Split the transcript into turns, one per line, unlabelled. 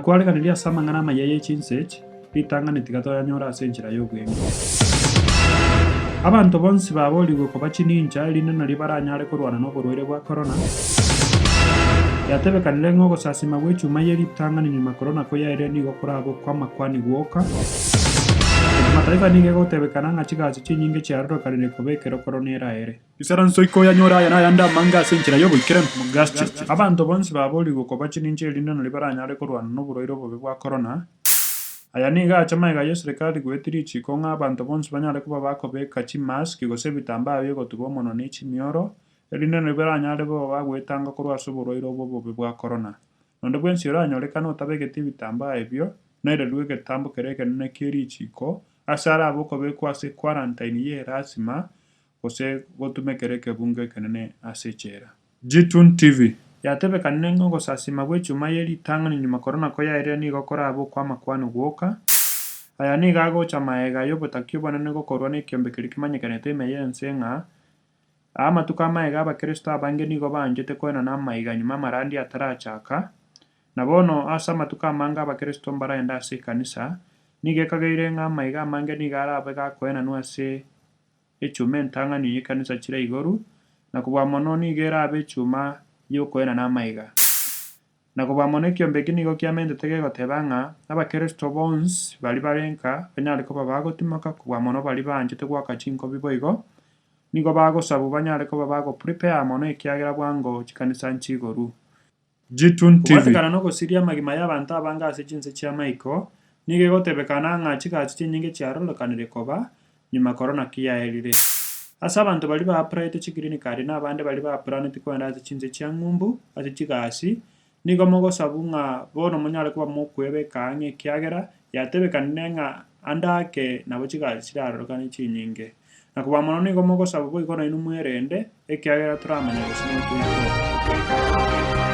Nakoareganirie ase amang'ana amaya ye chinse echi, ritang'ani tiga toyanyore ase enchera y'obweng'e. Abanto bonsi baborigwe koba chinincha, erinde nario baranyare korwana noborwaire bwa korona. Yatebekanire ng'a ogosasima gw'echuma ye ritang'ani nyuma korona koyaerire nigo korabe okw'amakwani gwoka. Ekimataifa nigo egotebekana ng'a chigasi chinyinge chiarorekanire koba ekero korona eraere. Isaranso iko oyanyore aya nayande amange ase enchera y'oboikeranu. Mugache. Abanto bonsi baborigwe koba chinincha erinde nario baranyare korwana noborwaire obobe bwa korona. Aya nigo acha magega y'eserekari goetia richiiko ng'a abanto bonsi banyare koba bakobeka chimask gose ebitambaa bi'ogotuba omonwa ne chimioro, erinde nario baranyare bobe bagoetanga korwa ase oborwaire obo obobe bwa korona. Nonde bwensi oranyorekane otabegeti ebitambaa ebio, nairerwe egetambo keria ekenene kie richiiko, ase arabe okobekwa ase quarantine y'erasima, gose gotumekera ekebungo ekenene ase echela. Gitun TV. Yatebekanire ng'a ogosasima gw'echuma ye ritang'ani nyuma korona koyaerire nigo korabe okw'amakwano gwoka. Aya nigo agocha magega y'obotaki obonene gokorwa nekiombe keria kemanyekanete ime y'ense ng'a aa amatuko amagega abakristo abange nigo banchete koenana amaiga nyuma amarandia atarachaka. Na bono ase amatuko amange abakristo mbaraende ase ekanisa, nigo ekageire ng'a amaiga amange nigo arabe gakoenanwa ase Echuma entang'ani y'ekanisa chire igoro, na kobua mono nigo erabe echuma y'okoenana amaiga. Na kobua mono ekiombe eke nigo kiamentete gegoteba ng'a abakeresto bonsi baria bare nka banyare koba bagotimoka kobua mono baria banchete goaka chinkobi boigo, nigo bagosabwa banyare koba bago prepare mono ekiagera bwango chikanisa nchigoru.
Gitun TV.
Kobwatekana nogosiria amagima y'abanto abange ase chinse chi'amaiko, nigo egotebekana ng'a chigasi chinyinge chiarorekanire koba nyuma korona kiyaerire. Ase abanto baria baapplyete chigreen card na abande baria baaplaneti kogenda ase chinse chia ng'umbu ase chigasi, nigo mogosabwa ng'a bono monyare koba mokwebeka ang'e ekiagera yatebekanire ng'a ande ake nabo chigasi chirarorekane chinyinge. Na kobua mono nigo mogosaba boigo nainwe mwerende, ekiagera toramanya gose notwe ikoro.